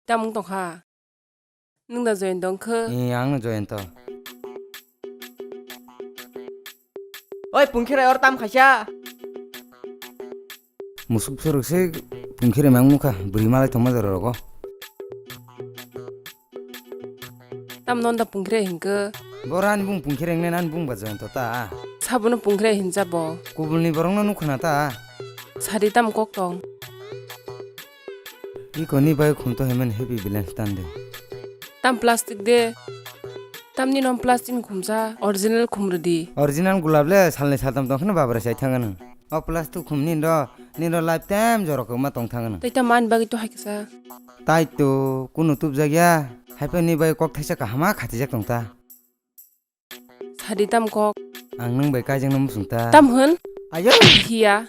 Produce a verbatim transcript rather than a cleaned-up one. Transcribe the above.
Tamung tongkha. Nwng da Joyonto wngkhe? Ee, ang no Joyonto. Oi, pungkhirai or tam khaisa. Musuk suruk se pungkhirai mang nukha, bwrwi malai tongma jora rogo. Tam non da pungkhirai hinkhe? Bora ani bung pungkhirai hingnai, ani bung ba Joyonto ta. Sabono pungkhirai hinjabo. Kubulni borokno nukhana ta. Sadi tam kok tong. Iko ni bai khum to hemen happy balance tan de. Tam plastic de. Tam ni non plastic ni khumsa, original khum rwdi. Original gulab le salni saltam tong kheno babra sai thanga nang. O plastic khum ni ro, ni ro lifetime jora kwma tong thanga nang. Tai tam man bagwi to hai kisa. Tai to kuno tubjak ya. Hai phai ni bai kok thaisa kahama khatijak tong ta. Sadi tam kok. Ang nwng bai kaijakno muchung ta. Tam hwn? Ayo! Hiya.